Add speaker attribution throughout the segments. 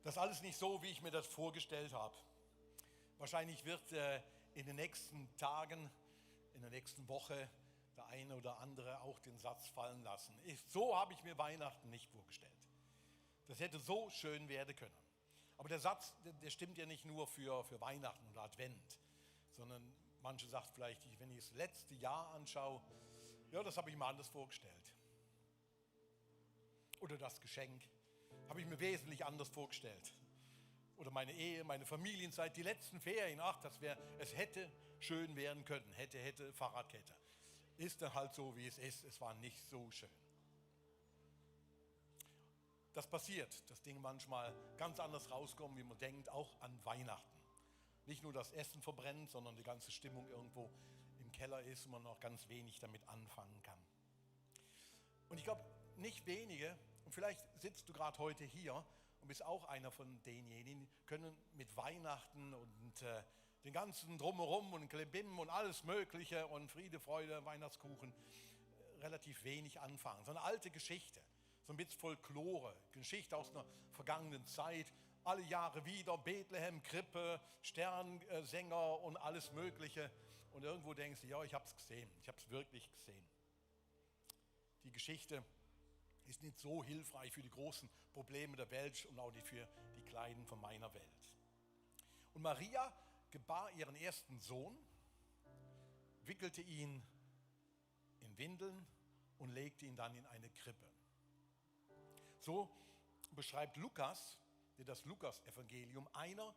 Speaker 1: Das ist alles nicht so, wie ich mir das vorgestellt habe. Wahrscheinlich wird in den nächsten Tagen, in der nächsten Woche der eine oder andere auch den Satz fallen lassen. So habe ich mir Weihnachten nicht vorgestellt. Das hätte so schön werden können. Aber der Satz, der stimmt ja nicht nur für Weihnachten oder Advent, sondern manche sagen vielleicht, wenn ich das letzte Jahr anschaue, ja, das habe ich mir anders vorgestellt. Oder das Geschenk habe ich mir wesentlich anders vorgestellt. Oder meine Ehe, meine Familienzeit, die letzten Ferien, es hätte schön werden können, hätte Fahrradkette. Ist dann halt so, wie es ist, es war nicht so schön. Das passiert, dass Dinge manchmal ganz anders rauskommen, wie man denkt, auch an Weihnachten. Nicht nur das Essen verbrennt, sondern die ganze Stimmung irgendwo im Keller ist und man auch ganz wenig damit anfangen kann. Und ich glaube, nicht wenige, und vielleicht sitzt du gerade heute hier und bist auch einer von denjenigen, können mit Weihnachten und den ganzen Drumherum und Klebim und alles Mögliche und Friede, Freude, Weihnachtskuchen relativ wenig anfangen. So eine alte Geschichte, so ein bisschen Folklore, Geschichte aus einer vergangenen Zeit, alle Jahre wieder, Bethlehem, Krippe, Sternsänger und alles Mögliche. Und irgendwo denkst du, ja, ich habe es gesehen, ich habe es wirklich gesehen. Die Geschichte ist nicht so hilfreich für die großen Probleme der Welt und auch nicht für die kleinen von meiner Welt. Und Maria gebar ihren ersten Sohn, wickelte ihn in Windeln und legte ihn dann in eine Krippe. So beschreibt Lukas, das Lukas-Evangelium, einer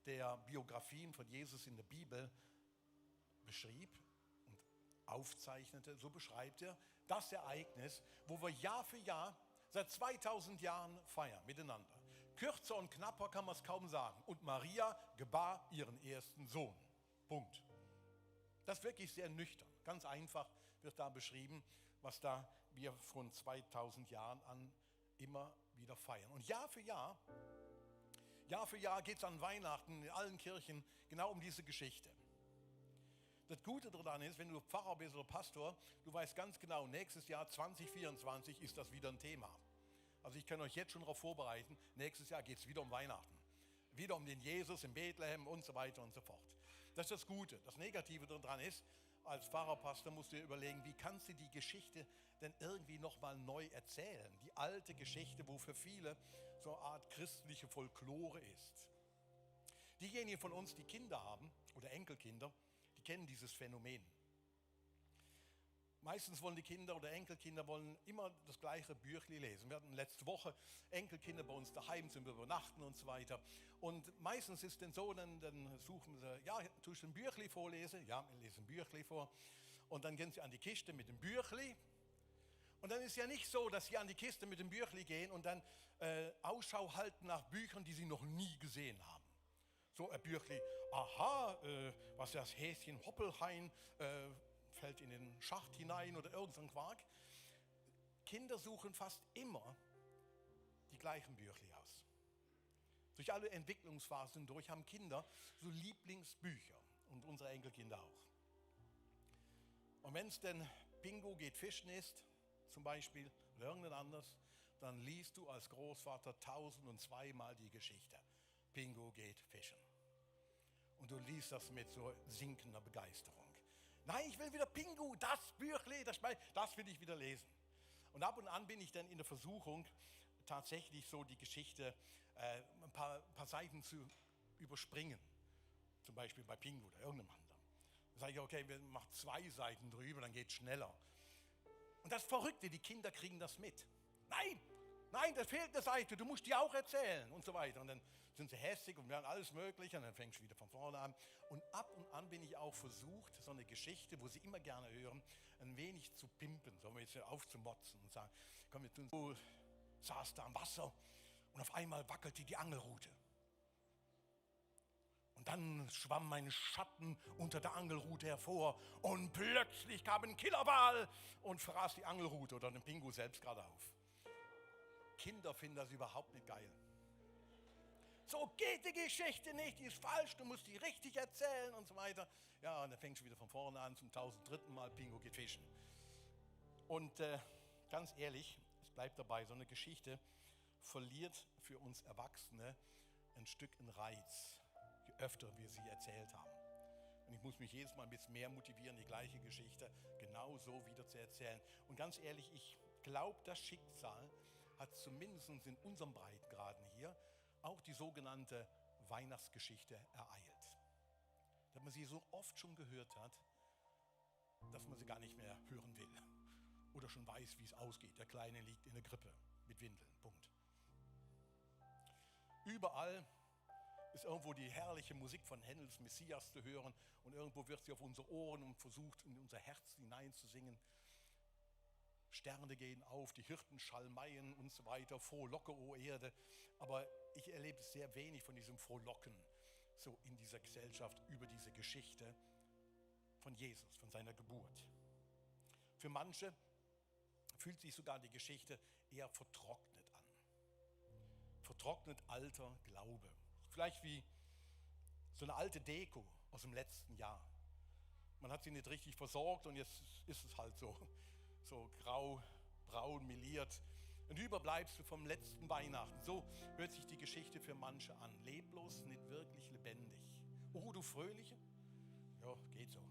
Speaker 1: der Biografien von Jesus in der Bibel beschrieb und aufzeichnete, so beschreibt er das Ereignis, wo wir Jahr für Jahr seit 2000 Jahren feiern miteinander. Kürzer und knapper kann man es kaum sagen. Und Maria gebar ihren ersten Sohn. Punkt. Das ist wirklich sehr nüchtern. Ganz einfach wird da beschrieben, was da wir von 2000 Jahren an immer wieder feiern. Und Jahr für Jahr geht es an Weihnachten in allen Kirchen genau um diese Geschichte. Das Gute daran ist, wenn du Pfarrer bist oder Pastor, du weißt ganz genau, nächstes Jahr 2024 ist das wieder ein Thema. Also ich kann euch jetzt schon darauf vorbereiten, nächstes Jahr geht es wieder um Weihnachten. Wieder um den Jesus in Bethlehem und so weiter und so fort. Das ist das Gute. Das Negative daran ist, als Pfarrer, Pastor musst du dir überlegen, wie kannst du die Geschichte denn irgendwie nochmal neu erzählen? Die alte Geschichte, wo für viele so eine Art christliche Folklore ist. Diejenigen von uns, die Kinder haben oder Enkelkinder, die kennen dieses Phänomen. Meistens wollen die Kinder oder Enkelkinder immer das gleiche Büchli lesen. Wir hatten letzte Woche Enkelkinder bei uns daheim zum Übernachten und so weiter. Und meistens ist es dann so, dann suchen sie, ja, tust du ein Büchli vorlesen? Ja, wir lesen ein Büchli vor. Und dann gehen sie an die Kiste mit dem Büchli. Und dann ist ja nicht so, dass sie an die Kiste mit dem Büchli gehen und dann Ausschau halten nach Büchern, die sie noch nie gesehen haben. So ein Büchli, aha, was ist das Häschen Hoppelhain, fällt in den Schacht hinein oder irgend so ein Quark. Kinder suchen fast immer die gleichen Büchli aus. Durch alle Entwicklungsphasen durch haben Kinder so Lieblingsbücher und unsere Enkelkinder auch. Und wenn es denn Pingu geht fischen ist, zum Beispiel, oder irgendein anderes, dann liest du als Großvater 1002 Mal die Geschichte. Pingu geht fischen. Und du liest das mit so sinkender Begeisterung. Nein, ich will wieder Pingu, das Büchli, das will ich wieder lesen. Und ab und an bin ich dann in der Versuchung, tatsächlich so die Geschichte ein paar Seiten zu überspringen. Zum Beispiel bei Pingu oder irgendeinem anderen. Dann sage ich, okay, wir machen 2 Seiten drüber, dann geht es schneller. Und das Verrückte, die Kinder kriegen das mit. Nein, da fehlt eine Seite, du musst die auch erzählen und so weiter. Und dann sind sie hässlich und werden alles Mögliche und dann fängst du wieder von vorne an. Und ab und an bin ich auch versucht, so eine Geschichte, wo sie immer gerne hören, ein wenig zu pimpen, so ein bisschen aufzumotzen und sagen, komm, wir tun so, saß da am Wasser und auf einmal wackelte die Angelrute. Und dann schwamm mein Schatten unter der Angelrute hervor und plötzlich kam ein Killerwal und fraß die Angelrute oder den Pingu selbst gerade auf. Kinder finden das überhaupt nicht geil. So geht die Geschichte nicht, die ist falsch, du musst die richtig erzählen und so weiter. Ja, und dann fängst du wieder von vorne an, zum 1003. Mal Pingu geht fischen. Und ganz ehrlich, es bleibt dabei, so eine Geschichte verliert für uns Erwachsene ein Stück einen Reiz, je öfter wir sie erzählt haben. Und ich muss mich jedes Mal ein bisschen mehr motivieren, die gleiche Geschichte genau so wieder zu erzählen. Und ganz ehrlich, ich glaube, das Schicksal hat zumindest in unserem Breitengraden hier auch die sogenannte Weihnachtsgeschichte ereilt. Dass man sie so oft schon gehört hat, dass man sie gar nicht mehr hören will. Oder schon weiß, wie es ausgeht. Der Kleine liegt in der Krippe mit Windeln. Punkt. Überall ist irgendwo die herrliche Musik von Händels Messias zu hören und irgendwo wird sie auf unsere Ohren und versucht in unser Herz hineinzusingen. Sterne gehen auf, die Hirten schalmeien und so weiter, frohlocke, o Erde. Aber ich erlebe sehr wenig von diesem Frohlocken so in dieser Gesellschaft über diese Geschichte von Jesus, von seiner Geburt. Für manche fühlt sich sogar die Geschichte eher vertrocknet an. Vertrocknet alter Glaube. Vielleicht wie so eine alte Deko aus dem letzten Jahr. Man hat sie nicht richtig versorgt und jetzt ist es halt so grau, braun, meliert. Ein Überbleibsel vom letzten Weihnachten. So hört sich die Geschichte für manche an. Leblos, nicht wirklich lebendig. Oh, du Fröhliche? Ja, geht so.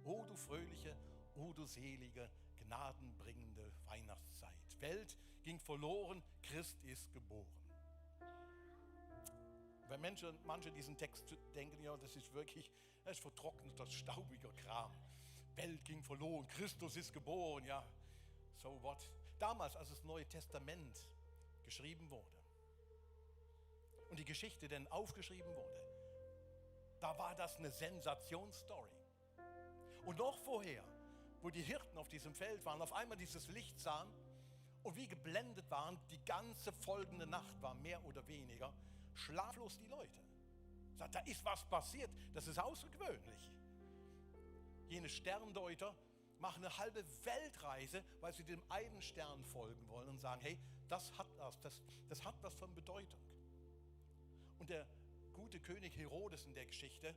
Speaker 1: Oh, du Fröhliche, oh, du selige, gnadenbringende Weihnachtszeit. Welt ging verloren, Christ ist geboren. Wenn manche diesen Text denken, ja, das ist vertrockneter, staubiger Kram. Welt ging verloren, Christus ist geboren, ja, so what. Damals, als das Neue Testament geschrieben wurde und die Geschichte dann aufgeschrieben wurde, da war das eine Sensationsstory. Und noch vorher, wo die Hirten auf diesem Feld waren, auf einmal dieses Licht sahen und wie geblendet waren, die ganze folgende Nacht war mehr oder weniger schlaflos die Leute. Sagt, da ist was passiert, das ist außergewöhnlich. Jene Sterndeuter machen eine halbe Weltreise, weil sie dem einen Stern folgen wollen und sagen, hey, das hat was von Bedeutung. Und der gute König Herodes in der Geschichte,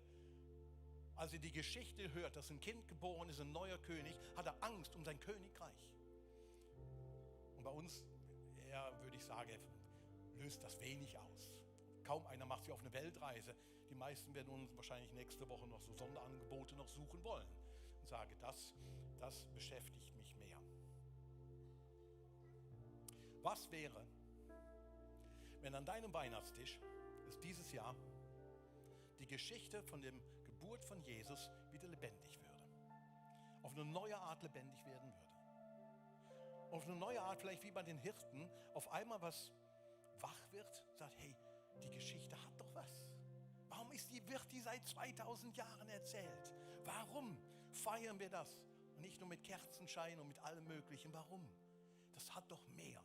Speaker 1: als er die Geschichte hört, dass ein Kind geboren ist, ein neuer König, hat er Angst um sein Königreich. Und bei uns, würde ich sagen, löst das wenig aus. Kaum einer macht sich auf eine Weltreise. Die meisten werden uns wahrscheinlich nächste Woche noch so Sonderangebote noch suchen wollen. Und sage, das beschäftigt mich mehr. Was wäre, wenn an deinem Weihnachtstisch es dieses Jahr die Geschichte von der Geburt von Jesus wieder lebendig würde? Auf eine neue Art lebendig werden würde. Auf eine neue Art, vielleicht wie bei den Hirten, auf einmal was wach wird, sagt, hey, die Geschichte hat doch was. Warum wird die seit 2000 Jahren erzählt? Warum feiern wir das? Und nicht nur mit Kerzenschein und mit allem Möglichen. Warum? Das hat doch mehr.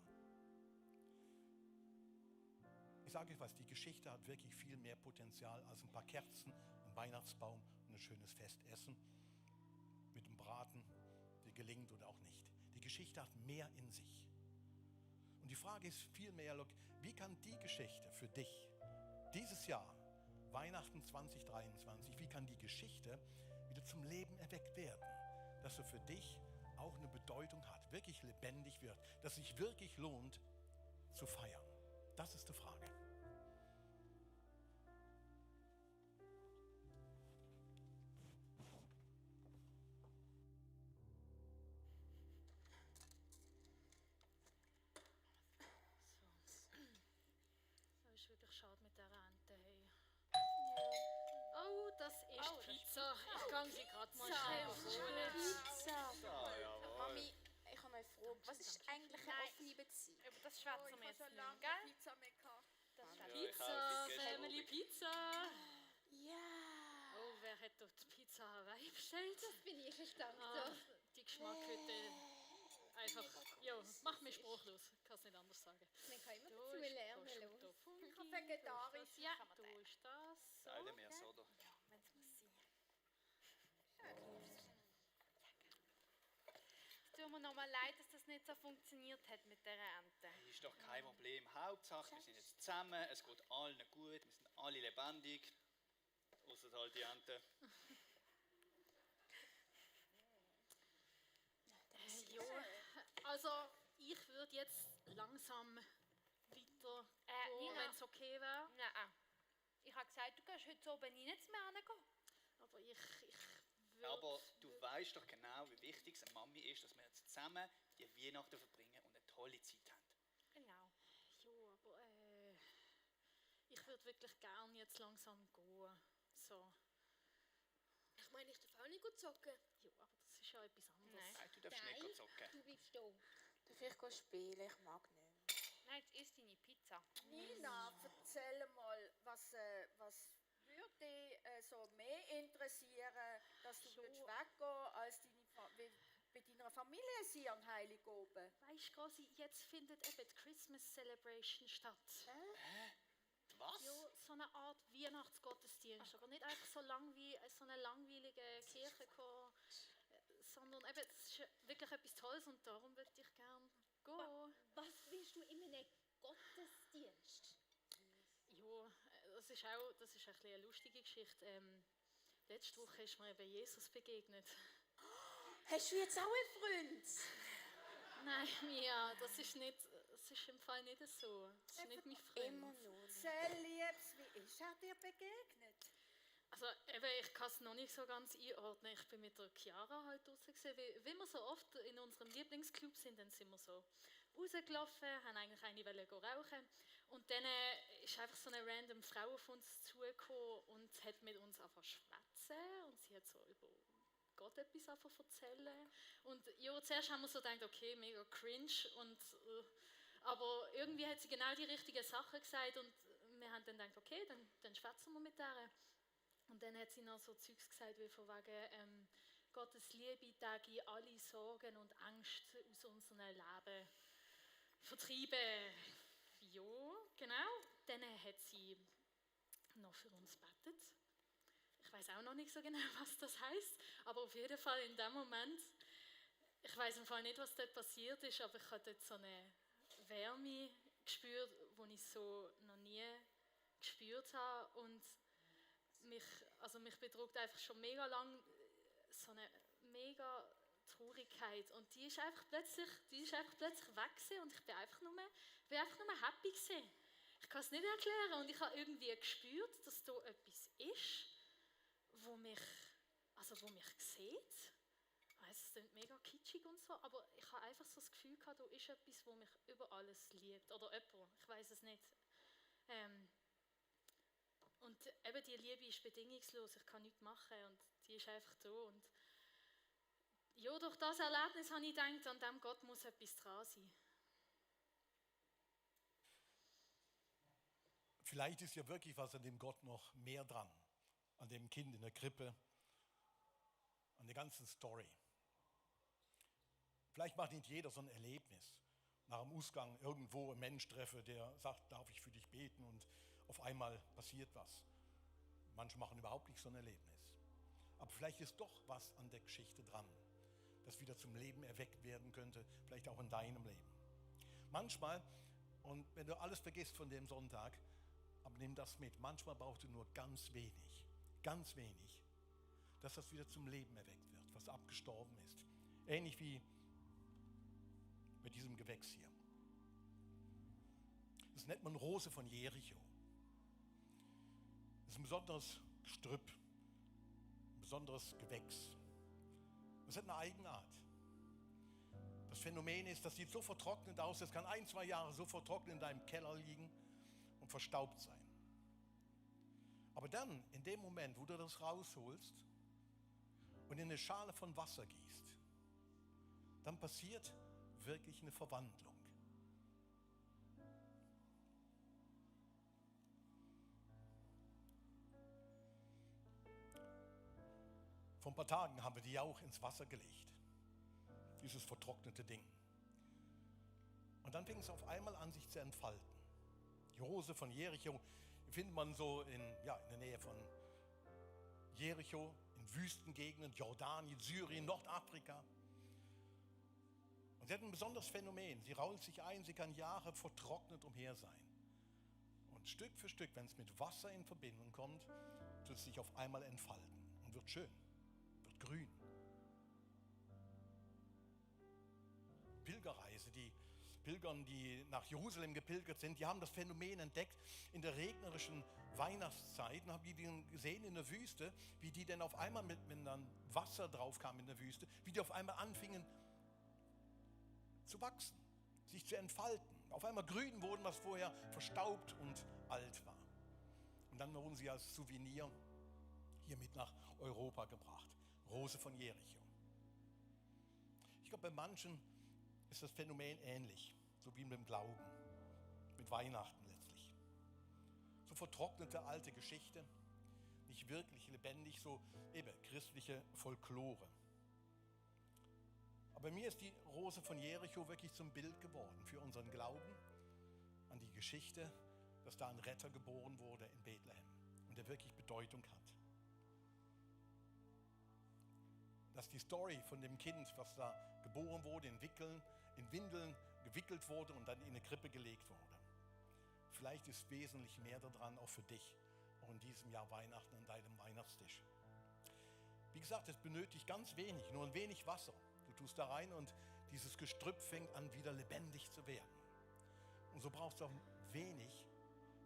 Speaker 1: Ich sage euch was, die Geschichte hat wirklich viel mehr Potenzial als ein paar Kerzen, ein Weihnachtsbaum und ein schönes Festessen mit einem Braten, der gelingt oder auch nicht. Die Geschichte hat mehr in sich. Und die Frage ist vielmehr, wie kann die Geschichte für dich dieses Jahr, Weihnachten 2023, wie kann die Geschichte wieder zum Leben erweckt werden, dass sie für dich auch eine Bedeutung hat, wirklich lebendig wird, dass es sich wirklich lohnt zu feiern? Das ist die Frage.
Speaker 2: Das ist wirklich schade mit der Ente. Hey. Oh, das ist Pizza. Ich kann sie gerade mal schnell holen.
Speaker 3: Pizza.
Speaker 4: Jawohl.
Speaker 3: Mami, ich habe eine Frage. Was ist eigentlich eine offene Beziehung?
Speaker 2: Aber das schwätzen wir jetzt nicht,
Speaker 5: lange
Speaker 2: gell?
Speaker 5: Pizza mehr gehabt.
Speaker 2: Das ist
Speaker 4: Ja, ich
Speaker 2: Pizza,
Speaker 4: auch, gestern
Speaker 2: Family
Speaker 4: Abend.
Speaker 2: Pizza.
Speaker 3: Ja.
Speaker 2: Oh, wer hat dort Pizza Hawaii bestellt?
Speaker 5: Bin ich dachte.
Speaker 2: Die Geschmackshütte. Einfach, ja, macht mich sprachlos. Ich kann es nicht anders sagen.
Speaker 5: Man kann immer
Speaker 2: Da
Speaker 5: dazu
Speaker 2: ist
Speaker 5: lernen.
Speaker 2: Prosciutto
Speaker 5: los.
Speaker 2: Fungi,
Speaker 5: Ich habe vegetarisch.
Speaker 2: da ist das, ja, da ist das. So,
Speaker 4: Teilen wir es, oder?
Speaker 3: Wenn es muss sein.
Speaker 6: Es tut mir nochmal leid, dass das nicht so funktioniert hat mit der Ente.
Speaker 4: Ist doch kein Problem. Hauptsache, wir sind jetzt zusammen, es geht allen gut, wir sind alle lebendig. Außer halt die Ente.
Speaker 2: Ja, also ich würde jetzt langsam weiter
Speaker 6: Nina.
Speaker 2: wenn es okay wäre.
Speaker 6: Nein. Ich habe gesagt, du kannst heute oben nicht mehr hingehen.
Speaker 2: Aber ich würde...
Speaker 4: Aber du weißt doch genau, wie wichtig es eine Mami ist, dass wir jetzt zusammen die Weihnachten verbringen und eine tolle Zeit haben.
Speaker 6: Genau.
Speaker 2: Ja, aber ich würde wirklich gerne jetzt langsam gehen. So.
Speaker 5: Ich meine, ich darf auch nicht gut zocken.
Speaker 2: Ja, aber das ist ja etwas anderes.
Speaker 6: Nein.
Speaker 4: Nein, du darfst nicht zocken.
Speaker 5: Du bleibst da.
Speaker 3: Darf ich spielen? Ich mag nicht.
Speaker 6: Nein, jetzt isst deine Pizza.
Speaker 7: Nina, erzähl mal, was würde dich so mehr interessieren, dass du weggehen als wie bei deiner Familie sie an Heiligoben?
Speaker 2: Weißt du, Rosi, jetzt findet eben die Christmas Celebration statt.
Speaker 4: Was?
Speaker 2: Ja, so eine Art Weihnachtsgottesdienst, aber nicht einfach so lang wie so eine langweilige Kirchenchor, sondern eben, es ist wirklich etwas Tolles und darum würde ich gerne gehen.
Speaker 5: Was willst du in einem Gottesdienst?
Speaker 2: Ja, das ist ein bisschen eine lustige Geschichte. Letzte Woche ist mir eben Jesus begegnet.
Speaker 3: Hast du jetzt auch einen Freund?
Speaker 2: Nein, Mia, das ist im Fall nicht so. Das ist nicht mein Freund.
Speaker 3: Immer noch.
Speaker 7: Sehr Liebes, wie ist er dir begegnet?
Speaker 2: Also eben, ich kann es noch nicht so ganz einordnen. Ich bin mit der Chiara halt draussen gewesen. Wie wir so oft in unserem Lieblingsclub sind, dann sind wir so rausgelaufen, haben eigentlich eine rauchen. Und dann ist einfach so eine random Frau auf uns zugekommen und hat mit uns angefangen zu schwätzen. Und sie hat so über Gott etwas angefangen zu erzählen. Und ja, zuerst haben wir so gedacht, okay, mega cringe. Aber irgendwie hat sie genau die richtigen Sachen gesagt. Und wir haben dann gedacht, okay, dann schwätzen wir mit der. Und dann hat sie noch so Zeugs gesagt, wie von wegen Gottes Liebe täge alle Sorgen und Ängste aus unserem Leben vertreiben. Ja, genau. Dann hat sie noch für uns gebetet. Ich weiß auch noch nicht so genau, was das heißt, aber auf jeden Fall in dem Moment, ich weiß im Fall nicht, was dort passiert ist, aber ich habe dort so eine Wärme gespürt, die ich so noch nie gespürt habe. Und mich bedrückt einfach schon mega lang so eine mega Traurigkeit. Und die ist einfach plötzlich weg gewesen und ich bin einfach nur happy gewesen. Ich kann es nicht erklären und ich habe irgendwie gespürt, dass da etwas ist, wo mich sieht. Ich weiss, es klingt mega kitschig und so, aber ich habe einfach so das Gefühl gehabt, da ist etwas, das mich über alles liebt. Oder jemand, ich weiß es nicht. Und eben die Liebe ist bedingungslos, ich kann nichts machen und die ist einfach da. Und ja, durch das Erlebnis habe ich gedacht, an dem Gott muss etwas dran sein.
Speaker 1: Vielleicht ist ja wirklich was an dem Gott noch mehr dran. An dem Kind in der Krippe, an der ganzen Story. Vielleicht macht nicht jeder so ein Erlebnis. Nach dem Ausgang irgendwo einen Mensch treffe, der sagt, darf ich für dich beten und auf einmal passiert was. Manche machen überhaupt nicht so ein Erlebnis. Aber vielleicht ist doch was an der Geschichte dran, das wieder zum Leben erweckt werden könnte, vielleicht auch in deinem Leben. Manchmal, und wenn du alles vergisst von dem Sonntag, aber nimm das mit, manchmal brauchst du nur ganz wenig, dass das wieder zum Leben erweckt wird, was abgestorben ist. Ähnlich wie mit diesem Gewächs hier. Das nennt man Rose von Jericho. Das ist ein besonderes Gestrüpp, ein besonderes Gewächs. Das hat eine Eigenart. Das Phänomen ist, das sieht so vertrocknet aus, das kann 1-2 Jahre so vertrocknet in deinem Keller liegen und verstaubt sein. Aber dann, in dem Moment, wo du das rausholst und in eine Schale von Wasser gießt, dann passiert wirklich eine Verwandlung. Vor ein paar Tagen haben wir die auch ins Wasser gelegt, dieses vertrocknete Ding. Und dann fing es auf einmal an, sich zu entfalten. Die Rose von Jericho findet man so in der Nähe von Jericho, in Wüstengegenden, Jordanien, Syrien, Nordafrika. Und sie hat ein besonderes Phänomen. Sie rault sich ein, sie kann Jahre vertrocknet umher sein. Und Stück für Stück, wenn es mit Wasser in Verbindung kommt, wird es sich auf einmal entfalten und wird schön, wird grün. Pilgerreise, die Pilgern, die nach Jerusalem gepilgert sind, die haben das Phänomen entdeckt in der regnerischen Weihnachtszeit und haben die gesehen in der Wüste, wie die denn auf einmal, wenn dann Wasser drauf kam in der Wüste, wie die auf einmal anfingen zu wachsen, sich zu entfalten. Auf einmal grün wurden, was vorher verstaubt und alt war. Und dann wurden sie als Souvenir hier mit nach Europa gebracht. Rose von Jericho. Ich glaube, bei manchen ist das Phänomen ähnlich, so wie mit dem Glauben, mit Weihnachten letztlich. So vertrocknete alte Geschichte, nicht wirklich lebendig, so eben christliche Folklore. Aber mir ist die Rose von Jericho wirklich zum Bild geworden für unseren Glauben an die Geschichte, dass da ein Retter geboren wurde in Bethlehem und der wirklich Bedeutung hat. Dass die Story von dem Kind, was da geboren wurde, in Windeln gewickelt wurde und dann in eine Krippe gelegt wurde. Vielleicht ist wesentlich mehr daran, auch für dich, auch in diesem Jahr Weihnachten an deinem Weihnachtstisch. Wie gesagt, es benötigt ganz wenig, nur ein wenig Wasser. Du tust da rein und dieses Gestrüpp fängt an, wieder lebendig zu werden. Und so brauchst du auch wenig,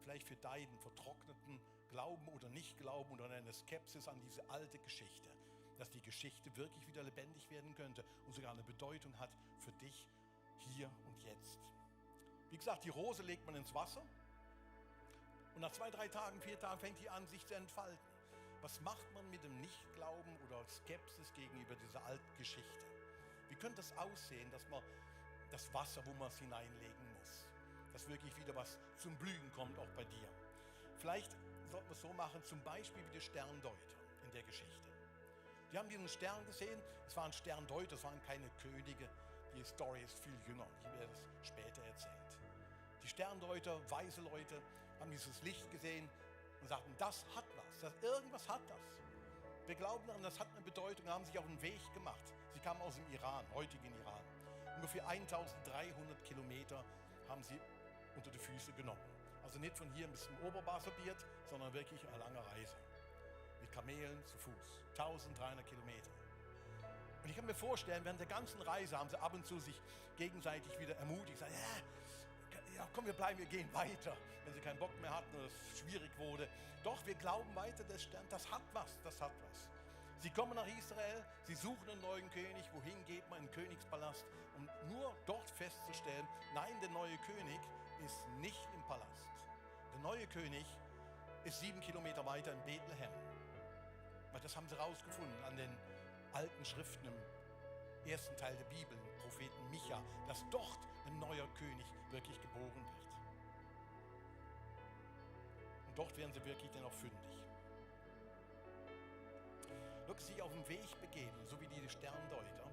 Speaker 1: vielleicht für deinen vertrockneten Glauben oder Nicht-Glauben oder eine Skepsis an diese alte Geschichte, dass die Geschichte wirklich wieder lebendig werden könnte und sogar eine Bedeutung hat für dich hier und jetzt. Wie gesagt, die Rose legt man ins Wasser und nach 2, 3 Tagen, 4 Tagen fängt die an, sich zu entfalten. Was macht man mit dem Nichtglauben oder Skepsis gegenüber dieser alten Geschichte? Wie könnte es aussehen, dass man das Wasser, wo man es hineinlegen muss, dass wirklich wieder was zum Blühen kommt, auch bei dir? Vielleicht sollten wir es so machen, zum Beispiel wie die Sterndeuter in der Geschichte. Die haben diesen Stern gesehen, es waren Sterndeuter, es waren keine Könige. Die Story ist viel jünger, ich werde es später erzählt. Die Sterndeuter, weise Leute, haben dieses Licht gesehen und sagten, das hat was, irgendwas hat das. Wir glauben daran, das hat eine Bedeutung, haben sich auf den Weg gemacht. Sie kamen aus dem Iran, heutigen Iran. Ungefähr 1300 Kilometer haben sie unter die Füße genommen. Also nicht von hier bis zum Oberbasserbiet, sondern wirklich eine lange Reise. Mit Kamelen zu Fuß, 1300 Kilometer. Und ich kann mir vorstellen, während der ganzen Reise haben sie ab und zu sich gegenseitig wieder ermutigt, sagen, ja, komm, wir gehen weiter, wenn sie keinen Bock mehr hatten oder es schwierig wurde. Doch, wir glauben weiter, der Stern, das hat was. Sie kommen nach Israel, sie suchen einen neuen König. Wohin geht man? In den Königspalast, um nur dort festzustellen, nein, der neue König ist nicht im Palast. Der neue König ist 7 Kilometer weiter in Bethlehem. Weil das haben sie rausgefunden an den alten Schriften im ersten Teil der Bibel, im Propheten Micha, dass dort ein neuer König wirklich geboren wird. Und dort werden sie wirklich dann auch fündig. Wirklich sich auf den Weg begeben, so wie die Sterndeuter,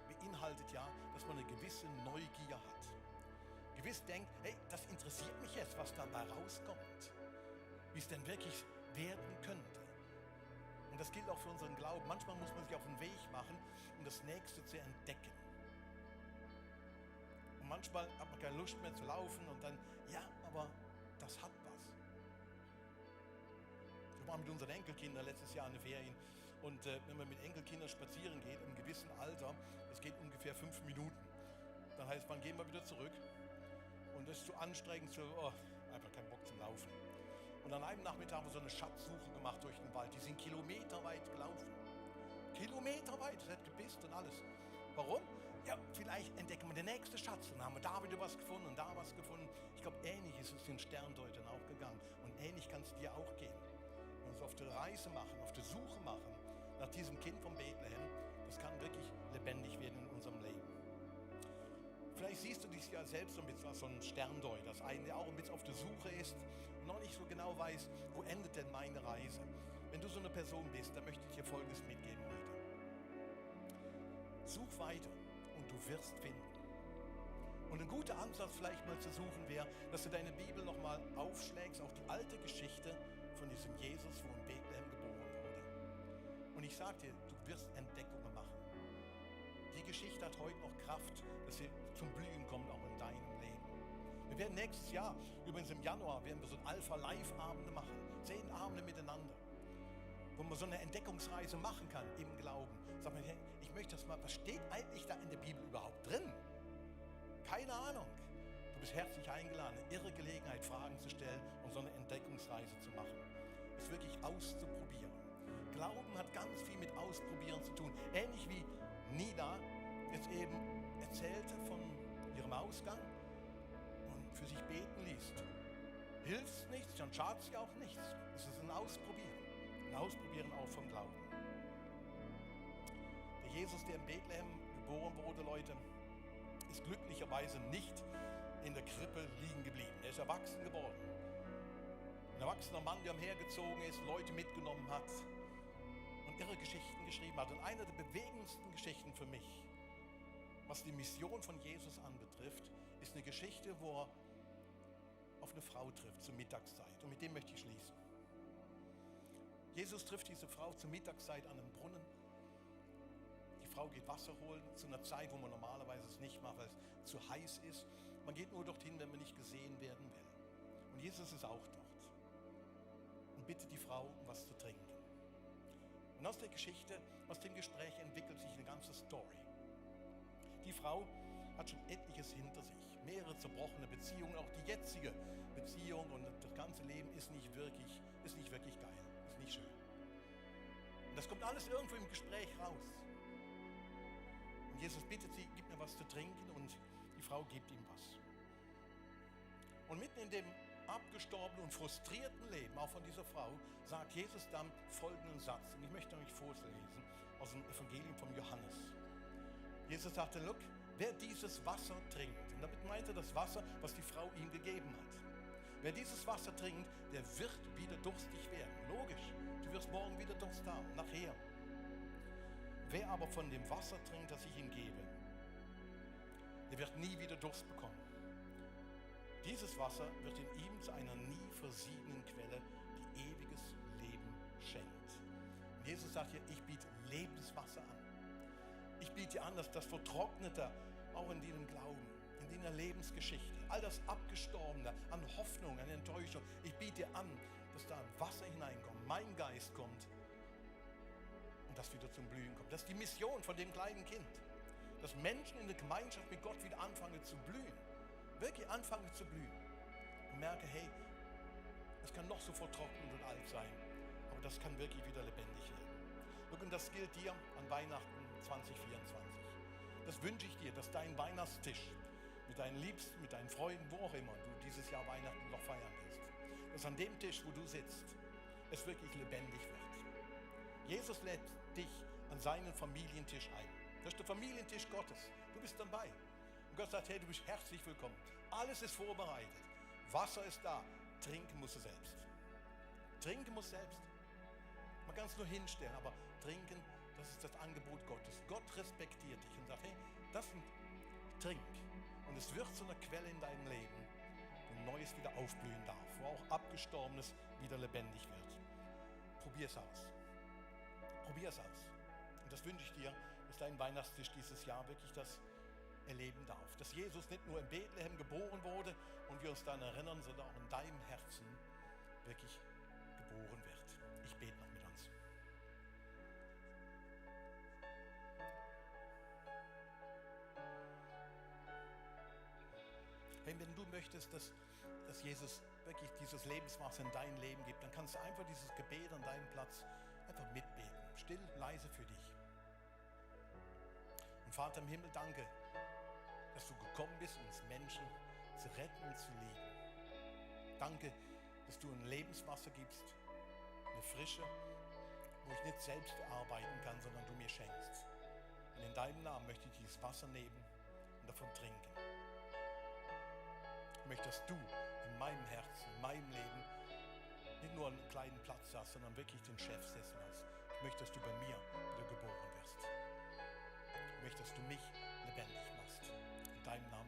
Speaker 1: beinhaltet ja, dass man eine gewisse Neugier hat. Gewiss denkt, hey, das interessiert mich jetzt, was dabei rauskommt. Wie es denn wirklich werden könnte. Und das gilt auch für unseren Glauben. Manchmal muss man sich auf den Weg machen, um das Nächste zu entdecken. Und manchmal hat man keine Lust mehr zu laufen und dann, ja, aber das hat was. Wir waren mit unseren Enkelkindern letztes Jahr in den Ferien. Und wenn man mit Enkelkindern spazieren geht, im gewissen Alter, das geht ungefähr 5 Minuten. Dann heißt, wann gehen wir wieder zurück? Und das ist zu anstrengend, einfach keinen Bock zum Laufen. Und an einem Nachmittag haben wir so eine Schatzsuche gemacht durch den Wald. Die sind kilometerweit gelaufen. Kilometerweit, das hat gebissen und alles. Warum? Ja, vielleicht entdecken wir den nächsten Schatz. Und dann haben wir da wieder was gefunden und da was gefunden. Ich glaube, ähnlich ist es den Sterndeutern auch gegangen. Und ähnlich kann es dir auch gehen. Wenn wir uns auf der Reise machen, auf der Suche machen nach diesem Kind von Bethlehem, das kann wirklich lebendig werden in unserem Leben. Vielleicht siehst du dich ja selbst so ein bisschen als so ein Sterndeuter, das einen, der auch ein bisschen auf der Suche ist und noch nicht so genau weiß, wo endet denn meine Reise. Wenn du so eine Person bist, dann möchte ich dir Folgendes mitgeben heute. Such weiter und du wirst finden. Und ein guter Ansatz vielleicht mal zu suchen wäre, dass du deine Bibel nochmal aufschlägst, auch die alte Geschichte von diesem Jesus, wo in Bethlehem geboren wurde. Und ich sage dir, du wirst Entdeckungen machen. Die Geschichte hat heute noch Kraft, dass sie zum Blühen kommt, auch in deinem Leben. Wir werden nächstes Jahr, übrigens im Januar, werden wir so ein Alpha-Live-Abende machen. 10 Abende miteinander. Wo man so eine Entdeckungsreise machen kann im Glauben. Sag mal, hey, ich möchte das mal, was steht eigentlich da in der Bibel überhaupt drin? Keine Ahnung. Du bist herzlich eingeladen, eine irre Gelegenheit, Fragen zu stellen und so eine Entdeckungsreise zu machen. Es wirklich auszuprobieren. Glauben hat ganz viel mit Ausprobieren zu tun. Ähnlich wie Nida jetzt eben erzählte von ihrem Ausgang und für sich beten ließ. Hilft nichts, dann schadet es ja auch nichts. Es ist ein Ausprobieren. Ein Ausprobieren auch vom Glauben. Der Jesus, der in Bethlehem geboren wurde, Leute, ist glücklicherweise nicht in der Krippe liegen geblieben. Er ist erwachsen geworden. Ein erwachsener Mann, der umhergezogen ist, Leute mitgenommen hat und irre Geschichten geschrieben hat. Und eine der bewegendsten Geschichten für mich, was die Mission von Jesus anbetrifft, ist eine Geschichte, wo er auf eine Frau trifft zur Mittagszeit. Und mit dem möchte ich schließen. Jesus trifft diese Frau zur Mittagszeit an einem Brunnen. Die Frau geht Wasser holen zu einer Zeit, wo man normalerweise es nicht macht, weil es zu heiß ist. Man geht nur dorthin, wenn man nicht gesehen werden will. Und Jesus ist auch dort und bittet die Frau um was zu trinken. Und aus der Geschichte, aus dem Gespräch entwickelt sich eine ganze Story. Die Frau hat schon etliches hinter sich. Mehrere zerbrochene Beziehungen, auch die jetzige Beziehung und das ganze Leben ist nicht wirklich geil, ist nicht schön. Und das kommt alles irgendwo im Gespräch raus. Und Jesus bittet sie, gib mir was zu trinken und die Frau gibt ihm was. Und mitten in dem abgestorbenen und frustrierten Leben, auch von dieser Frau, sagt Jesus dann folgenden Satz. Und ich möchte euch vorlesen aus dem Evangelium von Johannes. Jesus sagte, look, wer dieses Wasser trinkt, und damit meinte das Wasser, was die Frau ihm gegeben hat. Wer dieses Wasser trinkt, der wird wieder durstig werden. Logisch, du wirst morgen wieder Durst haben, nachher. Wer aber von dem Wasser trinkt, das ich ihm gebe, der wird nie wieder Durst bekommen. Dieses Wasser wird in ihm zu einer nie versiegenden Quelle, die ewiges Leben schenkt. Und Jesus sagt hier, ich biete Lebenswasser an. Ich biete dir an, dass das Vertrocknete auch in deinem Glauben, in deiner Lebensgeschichte, all das Abgestorbene an Hoffnung, an Enttäuschung, ich biete dir an, dass da Wasser hineinkommt, mein Geist kommt und das wieder zum Blühen kommt. Das ist die Mission von dem kleinen Kind, dass Menschen in der Gemeinschaft mit Gott wieder anfangen zu blühen, wirklich anfangen zu blühen und merke, hey, es kann noch so vertrocknet und alt sein, aber das kann wirklich wieder lebendig werden. Und das gilt dir an Weihnachten 2024. Das wünsche ich dir, dass dein Weihnachtstisch mit deinen Liebsten, mit deinen Freunden, wo auch immer du dieses Jahr Weihnachten noch feiern willst, dass an dem Tisch, wo du sitzt, es wirklich lebendig wird. Jesus lädt dich an seinen Familientisch ein. Das ist der Familientisch Gottes. Du bist dabei. Und Gott sagt, hey, du bist herzlich willkommen. Alles ist vorbereitet. Wasser ist da. Trinken musst du selbst. Trinken musst du selbst. Man kann es nur hinstellen, aber trinken, das ist das Angebot Gottes. Gott respektiert dich und sagt, hey, trink. Und es wird zu einer Quelle in deinem Leben, wo Neues wieder aufblühen darf, wo auch Abgestorbenes wieder lebendig wird. Probier's aus. Probier's aus. Und das wünsche ich dir, dass dein Weihnachtstisch dieses Jahr wirklich das erleben darf. Dass Jesus nicht nur in Bethlehem geboren wurde und wir uns daran erinnern, sondern auch in deinem Herzen wirklich geboren wird. Ich bete noch mit uns. Hey, wenn du möchtest, dass Jesus wirklich dieses Lebenswasser in dein Leben gibt, dann kannst du einfach dieses Gebet an deinem Platz einfach mitbeten. Still, leise für dich. Und Vater im Himmel, danke, dass du gekommen bist, uns Menschen zu retten und zu lieben. Danke, dass du ein Lebenswasser gibst, eine Frische, wo ich nicht selbst erarbeiten kann, sondern du mir schenkst. Und in deinem Namen möchte ich dieses Wasser nehmen und davon trinken. Ich möchte, dass du in meinem Herzen, in meinem Leben nicht nur einen kleinen Platz hast, sondern wirklich den Chefsessel hast. Ich möchte, dass du bei mir wieder geboren wirst. Ich möchte, dass du mich lebendig machst. In deinem Namen.